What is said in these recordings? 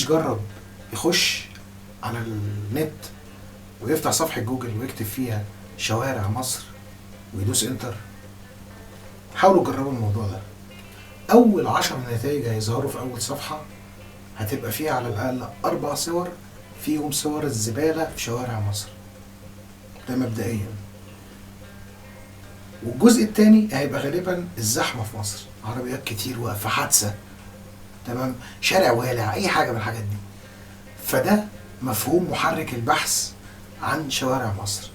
محدش جرب يخش على النت ويفتح صفحة جوجل ويكتب فيها شوارع مصر ويدوس enter؟ حاولوا تجربوا الموضوع ده. اول 10 نتائج هيظهروا في اول صفحة هتبقى فيها على الاقل 4 صور فيهم صور الزبالة في شوارع مصر، ده مبدئيا. والجزء الثاني هيبقى غالبا الزحمة في مصر، عربيات كتير واقفة، حادثة، تمام، شارع والع، اي حاجة من الحاجات دي. فده مفهوم محرك البحث عن شوارع مصر.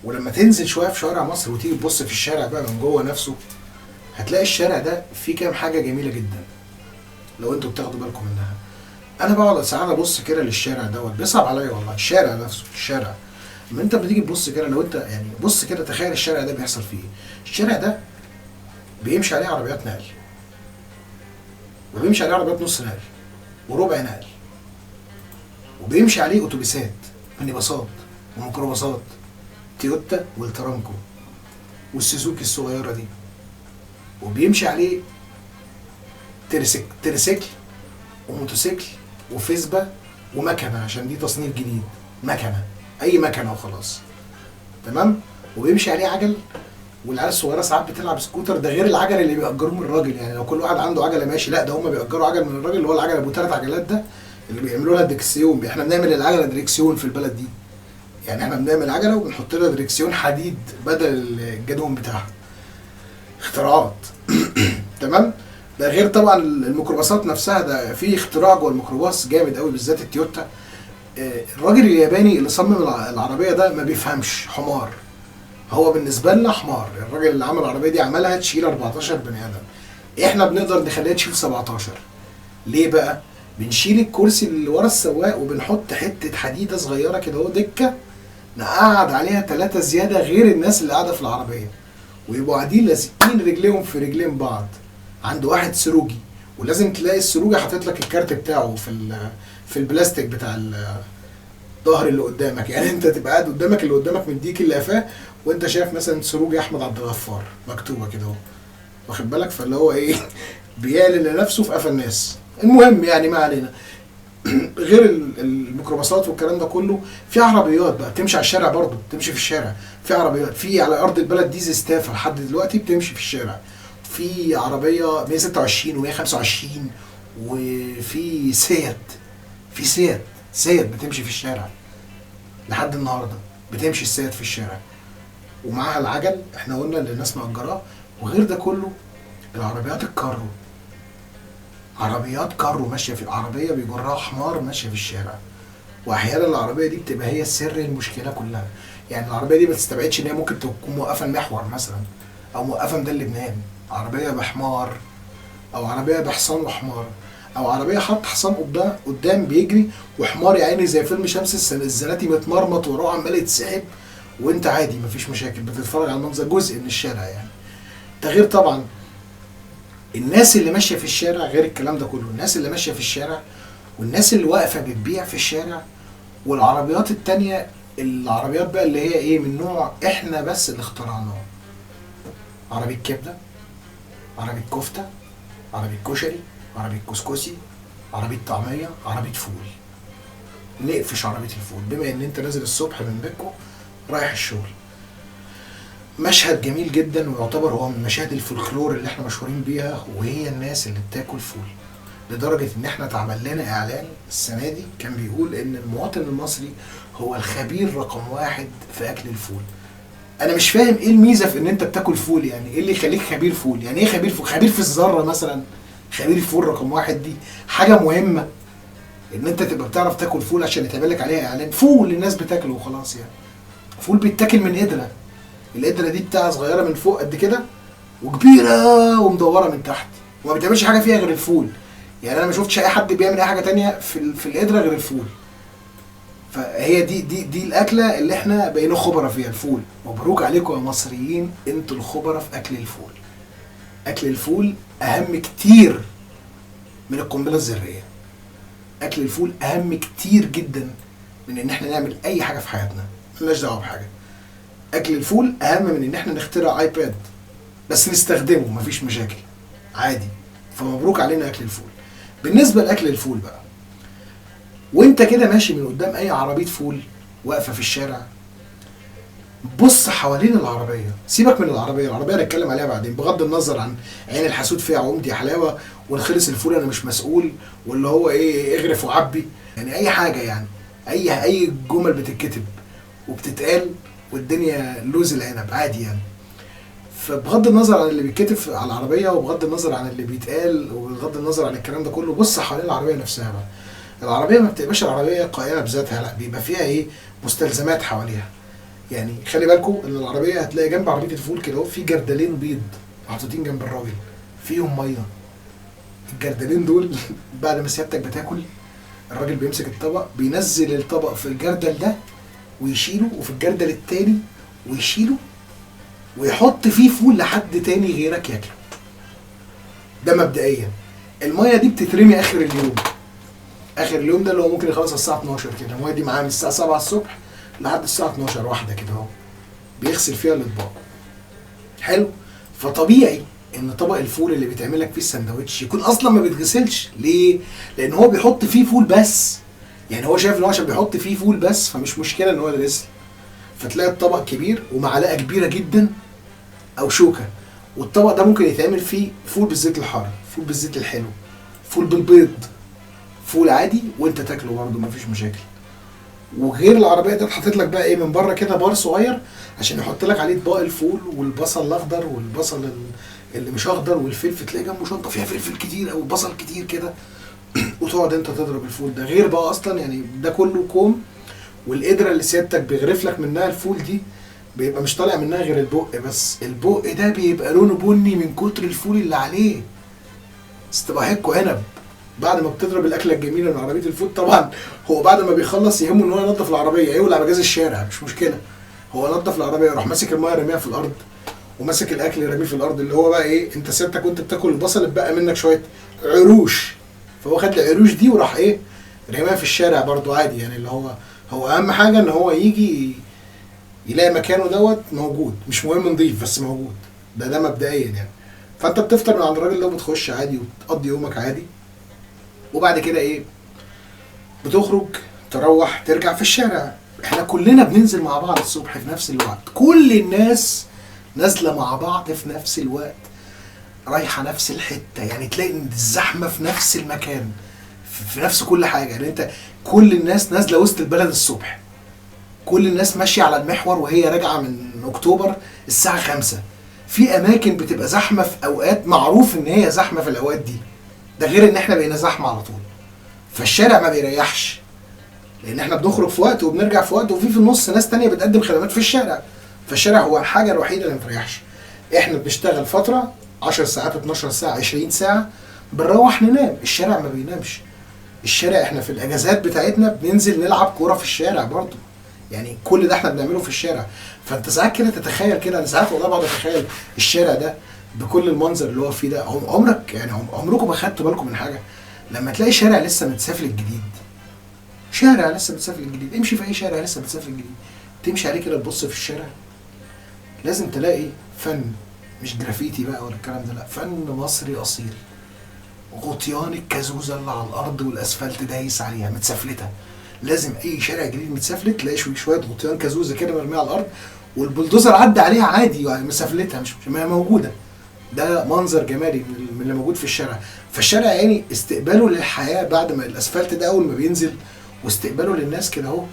ولما تنزل شوية في شوارع مصر وتيجي تبص في الشارع بقى من جوه نفسه، هتلاقي الشارع ده فيه كام حاجة جميلة جدا لو انتوا بتاخدوا بالكم منها. انا بقعد ساعات ابص كده للشارع دوت، بيصعب عليا والله الشارع نفسه. الشارع لما انت بتيجي تبص كده، لو انت يعني بص كده تخيل الشارع ده بيحصل فيه ايه. الشارع ده بيمشي عليه عربيات نقل، وبيمشي عليه عربيات نص نقل وربع نقل، وبيمشي عليه اتوبيسات ميني باصات وميكروباصات تويوتا والترانكو والسوزوكي الصغيرة دي، وبيمشي عليه تريسيكل وموتوسيكل وفيسبا ومكنه، عشان دي تصنيف جديد، مكنه، اي مكنه وخلاص، تمام. وبيمشي عليه عجل، والعيال الصغيرة ساعات بتلعب سكوتر، ده غير العجل اللي بيأجروه من الراجل. يعني لو كل واحد عنده عجله ماشي، لا ده هم بيأجروا عجل من الراجل، اللي هو العجلة ابو 3 عجلات ده اللي بيعملوا لها دريكسيون. احنا بنعمل العجلة دريكسيون في البلد دي، يعني احنا بنعمل عجله وبنحط لها دريكسيون حديد بدل الجدون بتاعها. اختراعات تمام. ده غير طبعا الميكروباصات نفسها، ده في اختراع جوه الميكروباص جامد قوي، بالذات التويوتا. الراجل الياباني اللي صمم العربية ده ما بيفهمش، حمار. هو بالنسبة لنا حمار. الراجل اللي عمل العربية دي عملها تشيل 14 بني ادم، احنا بنقدر نخليها تشيل 17. ليه بقى؟ بنشيل الكرسي اللي ورا السواق وبنحط حتة حديده صغيرة كده اهو، دكه، نقعد عليها 3 زيادة غير الناس اللي قاعدة في العربية، ويبقوا قاعدين لازقين رجليهم في رجلين بعض عند واحد سروجي. ولازم تلاقي السروجي حاطط لك الكارت بتاعه في البلاستيك بتاع الظهر اللي قدامك. يعني انت تبقى قاعد قدامك اللي قدامك مديك اللي قفاه، وانت شايف مثلا سروجي احمد عبد الغفار مكتوبة كده اهو، واخد بالك؟ فاللي هو ايه، بيعلن لنفسه في قفا الناس. المهم يعني ما علينا. غير الميكروباصات والكلام ده كله، في عربيات بقى بتمشي على الشارع برضه، بتمشي في الشارع. في عربيات في على ارض البلد دي زستافه لحد دلوقتي بتمشي في الشارع. في عربية 126 و125، وفي سيات، في سيات بتمشي في الشارع لحد النهارده، بتمشي السيات في الشارع ومعاها العجل، احنا قلنا اللي الناس مأجراه. وغير ده كله العربيات الكارو، عربيات كارو ماشية في العربية بيجرها حمار ماشية في الشارع. واحيانا العربية دي بتبقى هي سر المشكلة كلها. يعني العربية دي ما تستبعدش ان هي ممكن تكون موقفه المحور مثلا، او موقفه ميدان لبنان، عربية بحمار، او عربية بحصان وحمار، او عربية حط حصان قدام بيجري وحمار يا عيني زي فيلم شمس الزناتي متمرمط وراه عمال يتسحب، وانت عادي مفيش مشاكل بتتفرج على المنظر، جزء من الشارع يعني. ده غير طبعا الناس اللي ماشية في الشارع، غير الكلام ده كله الناس اللي ماشية في الشارع والناس اللي واقفة بتبيع في الشارع، والعربيات التانية، العربيات بقى اللي هي ايه، من نوع احنا بس اللي اخترعناه، عربية كبده، عربية كفته، عربية كشري، عربية كسكسي، عربية طعميه، عربية فول. نقفش عربية الفول بما ان انت نازل الصبح من بيتكو رايح الشغل. مشهد جميل جدا ويعتبر هو من مشاهد الفولكلور اللي احنا مشهورين بيها، وهي الناس اللي بتاكل فول. لدرجة ان احنا اتعمل لنا اعلان السنة دي كان بيقول ان المواطن المصري هو الخبير رقم 1 في اكل الفول. انا مش فاهم ايه الميزة في ان انت بتاكل فول، يعني ايه اللي يخليك خبير فول؟ يعني ايه خبير فول؟ خبير في الذرة مثلا؟ خبير الفول رقم 1 دي حاجة مهمة ان انت تبقى بتعرف تاكل فول عشان يتعمل لك عليها اعلان. فول الناس بتاكله وخلاص يعني. فول بيتاكل من قدره، القدرة دي بتاع صغيرة من فوق قد كده وكبيره ومدوره من تحت، وما بتعملش حاجة فيها غير الفول. يعني انا ما شفتش اي حد بيعمل اي حاجة تانية في القدرة غير الفول. فهي دي دي دي الاكلة اللي احنا بقينا خبراء فيها، الفول. مبروك عليكم يا مصريين، انتوا الخبراء في اكل الفول. اكل الفول اهم كتير من القنبلة الذرية. اكل الفول اهم كتير جدا من ان احنا نعمل اي حاجة في حياتنا، مالناش دعوه بحاجة. اكل الفول اهم من ان احنا نخترع iPad، بس نستخدمه مفيش مشاكل عادي. فمبروك علينا اكل الفول. بالنسبة لاكل الفول بقى، وانت كده ماشي من قدام اي عربية فول واقفة في الشارع، بص حوالين العربية. سيبك من العربية، العربية هنتكلم عليها بعدين، بغض النظر عن عين الحسود فيها عمدي حلاوة، والخلص الفول انا مش مسؤول، واللي هو ايه اغرف وعبي، يعني اي حاجة، يعني اي جمل بتتكتب وبتتقال والدنيا لوز العنب عادي يعني. فبغض النظر عن اللي بيتكتب على العربية، وبغض النظر عن اللي بيتقال، وبغض النظر عن الكلام ده كله، بص حوالين العربية نفسها بقى. العربية ما بتبقاش العربية قائمة بذاتها، لا بيبقى فيها ايه مستلزمات حواليها. يعني خلي بالكم ان العربية هتلاقي جنب عربية الفول كده في جردلين بيض محطوطين جنب الراجل فيهم مية. الجردلين دول بعد ما سيادتك بتاكل، الراجل بيمسك الطبق، بينزل الطبق في الجردل ده ويشيله، وفي الجردل التاني ويشيله، ويحط فيه فول لحد تاني غيرك ياكله. ده مبدئيا. المية دي بتترمي اخر اليوم. اخر اليوم ده اللي هو ممكن يخلص الساعة 12 كده، المية دي معاه من الساعة 7 الصبح لحد الساعة 12 واحدة كده اهو، بيغسل فيها الاطباق. حلو. فطبيعي ان طبق الفول اللي بيتعمل لك فيه السندوتش يكون اصلا ما بيتغسلش. ليه؟ لان هو بيحط فيه فول بس، يعني هو شايف ان هو عشان بيحط فيه فول بس فمش مشكلة ان هو يتغسل. فتلاقي الطبق كبير ومعلقة كبيرة جدا او شوكه، والطبق ده ممكن يتعمل فيه فول بالزيت الحار، فول بالزيت الحلو، فول بالبيض، فول عادي، وانت تاكله برضه مفيش مشاكل. وغير العربية دي اتحطت لك بقى ايه من بره كده بار صغير عشان يحط لك عليه اطباق الفول والبصل الاخضر والبصل اللي مش اخضر والفلفل، تلاقي جنبه شنطه فيها فلفل كتير او بصل كتير كده، وتقعد انت تضرب الفول ده. غير بقى اصلا يعني ده كله كوم، والقدرة اللي سيادتك بيغرف لك منها الفول دي بيبقى مش طالع منها غير البق بس، البق ده بيبقى لونه بني من كتر الفول اللي عليه. استباحكوا عنب. بعد ما بتضرب الاكلة الجميلة من عربية الفول، طبعا هو بعد ما بيخلص يهمه ان هو ينظف العربية، يولع بجاز الشارع مش مشكلة، هو نظف العربية يروح ماسك المية رميها في الارض، وماسك الاكل رمية في الارض، اللي هو بقى ايه انت سيادتك وانت بتاكل البصل اتبقى منك شوية عروش، فهو خد العروش دي وراح ايه رميها في الشارع برضو عادي. يعني اللي هو اهم حاجة ان هو يجي يلاقي مكانه دوت موجود، مش مهم نضيف بس موجود، ده مبدئيا يعني. فانت بتفطر من عند الراجل ده وبتخش عادي وبتقضي يومك عادي، وبعد كده ايه بتخرج تروح ترجع في الشارع. احنا كلنا بننزل مع بعض الصبح في نفس الوقت، كل الناس نازله مع بعض في نفس الوقت، رايحة نفس الحتة، يعني تلاقي ان الزحمة في نفس المكان في نفس كل حاجة. يعني انت كل الناس نازله وسط البلد الصبح، كل الناس ماشية على المحور وهي راجعه من اكتوبر الساعة 5. في اماكن بتبقى زحمة في اوقات معروف ان هي زحمة في الاوقات دي، ده غير ان احنا بقينا زحمة على طول. فالشارع ما بيريحش، لان احنا بنخرج في وقت وبنرجع في وقت، وفي النص ناس تانية بتقدم خدمات في الشارع. فالشارع هو الحاجة الوحيدة اللي ما بتريحش. احنا بنشتغل فترة 10 ساعات 12 ساعة 20 ساعة، بنروح ننام، الشارع ما بينامش. الشارع احنا في الاجازات بتاعتنا بننزل نلعب كورة في الشارع برضو، يعني كل ده احنا بنعمله في الشارع. فانت ساعات كده تتخيل كده، انا ساعات والله بقعد اتخيل الشارع ده بكل المنظر اللي هو فيه ده. عمرك يعني عمركم ما خدتوا بالكم من حاجة؟ لما تلاقي شارع لسه متسافل الجديد، شارع لسه متسافل الجديد، امشي في اي شارع لسه متسافل الجديد، تمشي عليه كده تبص في الشارع، لازم تلاقي فن، مش جرافيتي بقى ولا الكلام ده، لا فن مصري اصيل. غطيان الكازوزه اللي على الارض والاسفلت دايس عليها متسفلته. لازم اي شارع جديد متسفلت تلاقي شوية غطيان كازوزه كده مرمية على الارض، والبلدوزر عدى عليها عادي يعني مسفلتها، مش ما هي موجودة. ده منظر جمالي من اللي موجود في الشارع. فالشارع يعني استقباله للحياة بعد ما الاسفلت ده اول ما بينزل، واستقباله للناس كده اهو،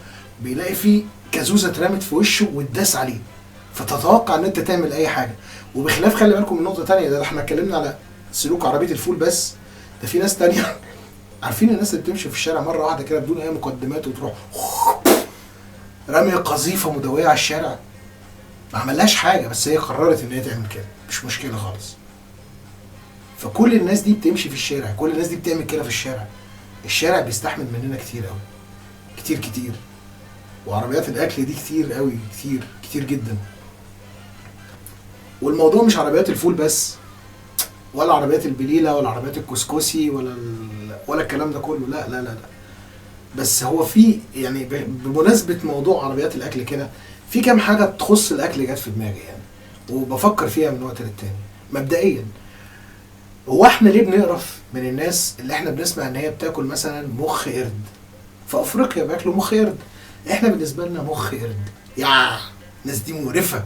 بيلاقي فيه كازوزه اترمت في وشه واتداس عليه، فتتوقع ان انت تعمل اي حاجة. وبخلاف خلي بالكم من نقطة ثانية، ده احنا اتكلمنا على سلوك عربية الفول بس، ده في ناس تانية عارفين الناس اللي بتمشي في الشارع مرة واحدة كده بدون اي مقدمات وتروح رمي قذيفه مدويه على الشارع، ما عملهاش حاجة بس هي قررت ان هي تعمل كده، مش مشكلة خالص. فكل الناس دي بتمشي في الشارع، كل الناس دي بتعمل كده في الشارع. الشارع بيستحمل مننا كتير قوي، كتير كتير، وعربيات الاكل دي كتير قوي، كتير كتير جدا. والموضوع مش عربيات الفول بس، ولا عربيات البليله، ولا عربيات الكسكسي، ولا الكلام ده كله، لا لا لا لا. بس هو في يعني بمناسبة موضوع عربيات الاكل كده، في كام حاجة تخص الاكل جت في دماغي يعني، وبفكر فيها من وقت للتاني. مبدئيا هو احنا ليه بنقرف من الناس اللي احنا بنسمع ان هي بتاكل مثلا مخ قرد؟ في افريقيا بياكلوا مخ قرد، احنا بالنسبة لنا مخ قرد يا الناس دي مقرفة،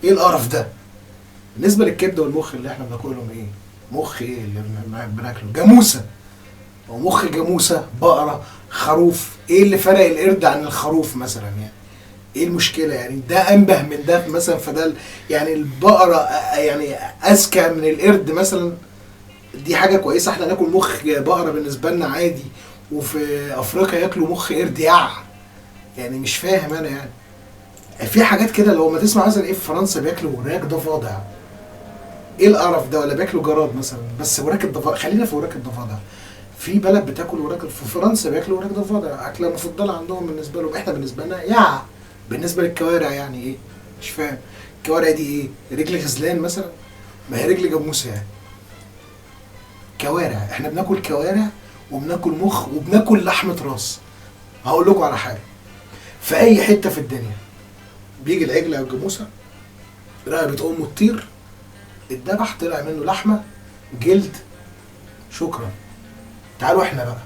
ايه القرف ده؟ بالنسبة للكبده والمخ اللي احنا بناكلهم ايه؟ مخ ايه اللي بناكله؟ جاموسه او مخ جاموسه، بقرة، خروف. ايه اللي فرق القرد عن الخروف مثلا يعني؟ ايه المشكلة يعني؟ ده انبه من ده مثلا، فده يعني البقرة يعني اذكى من القرد مثلا، دي حاجة كويسة. احنا ناكل مخ بقرة بالنسبة لنا عادي، وفي افريقيا ياكلوا مخ قرد يع، يعني مش فاهم انا يعني. في حاجات كده لو ما تسمع مثلا ايه في فرنسا بياكلوا وراك ضفادع، ايه القرف ده؟ ولا بياكلوا جراد مثلا، بس وراك الضفادع، خلينا في وراك الضفادع. في بلد بتاكل وراك، في فرنسا بياكلوا وراك ضفادع، اكله مفضلة عندهم بالنسبة لهم، احنا بالنسبة لنا يع. بالنسبة للكوارع يعني ايه؟ مش فاهم الكوارع دي ايه؟ رجل غزلان مثلا؟ ما هي رجل جاموسه يعني. كوارع، احنا بناكل كوارع وبناكل مخ وبناكل لحمه راس. هقول لكم على حاجة، في اي حتة في الدنيا بيجي العجل او الجاموسة رقبة امه تطير، اتذبح طلع منه لحمه جلد، شكرا. تعالوا احنا بقى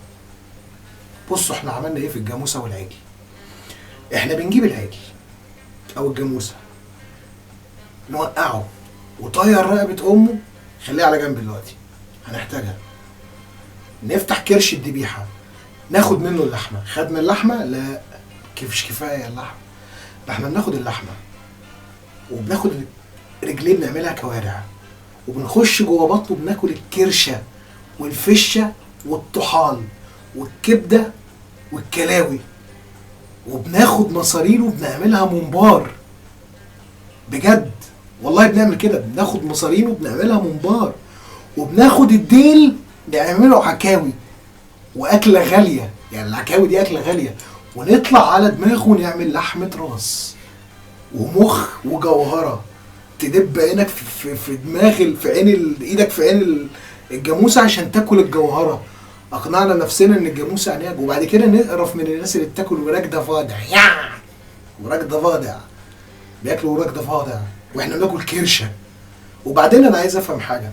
بصوا احنا عملنا ايه في الجاموسة والعجل. احنا بنجيب العجل او الجاموسة نوقعه وطير رقبة امه، خليها على جنب دلوقتي هنحتاجها. نفتح كرش الذبيحة ناخد منه اللحمة، خدنا اللحمة؟ لا مش كفاية اللحمة، ده احنا بناخد اللحمة وبناخد رجليه بنعملها كوارع، وبنخش جوه بطنه بناكل الكرشه والفشه والطحال والكبده والكلاوي، وبناخد مصارينه وبنعملها ممبار. بجد والله بنعمل كده، بناخد مصارينه وبنعملها ممبار، وبناخد الديل نعمله عكاوي، واكله غالية يعني العكاوي دي اكله غالية، ونطلع على دماغه ونعمل لحمه راس ومخ وجوهره، تدب عينك في دماغ في عين ايدك في عين الجاموسة عشان تاكل الجوهرة. اقنعنا نفسنا ان الجاموسة عينيها، وبعد كده نقرف من الناس اللي بتاكل وراك ضفادع، يا وراك ضفادع، بياكلوا وراك ضفادع واحنا بناكل كرشه. وبعدين انا عايز افهم حاجة،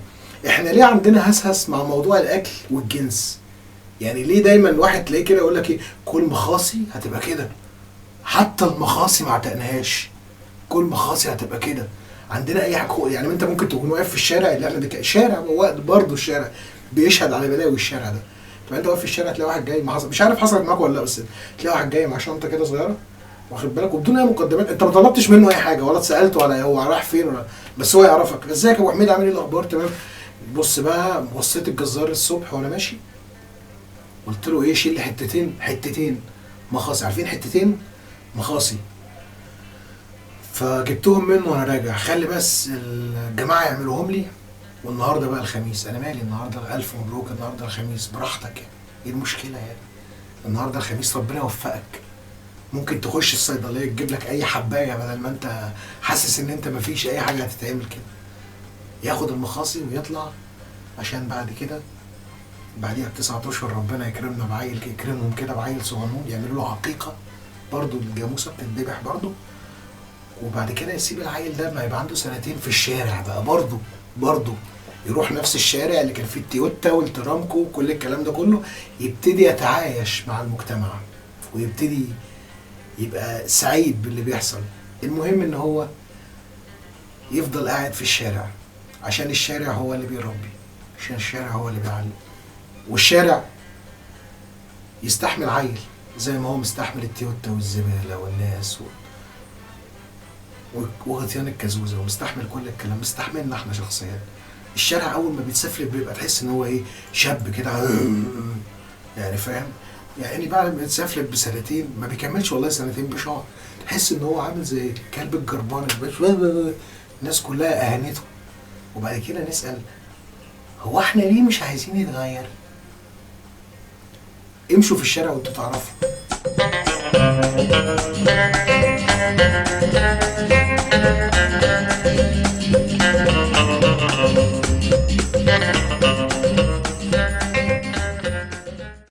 احنا ليه عندنا هسهس مع موضوع الاكل والجنس؟ يعني ليه دايما الواحد تلاقيه كده يقول لك ايه، كل مخاصي هتبقى كده، حتى المخاصي ما عتقناهاش، كل مخاصي هتبقى كده. عندنا اي حاجة يعني، انت ممكن تكون واقف في الشارع اللي احنا شارع وقت برضه الشارع بيشهد على بلاوي الشارع ده. طب انت واقف في الشارع تلاقي واحد جاي مع، مش عارف حصلت معاك ولا لا، بس تلاقي واحد جاي مع شنطه كده صغيرة واخد بالك، وبدون اي مقدمات، انت ما طلبتش منه اي حاجة ولا سالته على هو رايح فين ولا، بس هو يعرفك، ازيك يا ابو حميد عامل ايه الاخبار تمام. بص بقى، وصيت الجزار الصبح وانا ماشي قلت له ايه، شيل لي حتتين، حتتين مخاصي، عارفين حتتين مخاصي، فجبتهم منه وانا راجع، خلي بس الجماعة يعملوهم لي. والنهارده بقى الخميس، انا مالي النهارده، الف مبروك النهارده الخميس، براحتك يعني، ايه المشكلة يعني؟ النهارده الخميس ربنا يوفقك، ممكن تخش الصيدلية تجيب لك اي حبايه بدل ما انت حاسس ان انت مفيش اي حاجة هتتعمل كده. ياخد المخاصي ويطلع، عشان بعد كده بعديها ب9 اشهر ربنا يكرمنا بعيل، يكرمهم كده بعيل صغنون، يعملوا له عقيقة برضه، الجاموسة بتتذبح برضه، وبعد كده يسيب العيل ده ما يبقى عنده 2 سنين في الشارع بقى، برضه يروح نفس الشارع اللي كان فيه التويوتا والترامكو وكل الكلام ده كله، يبتدي يتعايش مع المجتمع ويبتدي يبقى سعيد باللي بيحصل. المهم ان هو يفضل قاعد في الشارع، عشان الشارع هو اللي بيربي، عشان الشارع هو اللي بيعلم، والشارع يستحمل عيل زي ما هو مستحمل التويوتا والزبالة والناس وغطيان الكازوزة، ومستحمل كل الكلام، مستحملنا احنا شخصيا. الشارع اول ما بيتسفلت بيبقى تحس ان هو ايه، شاب كده يعني، فاهم يعني؟ بعد ما يتسفلت ب2 سنين ما بيكملش والله 2 سنين بشهر، تحس ان هو عامل زي الكلب الجربان، الناس كلها اهانته. وبعد كده نسأل هو احنا ليه مش عايزين نتغير؟ امشوا في الشارع وانتوا تعرفوا.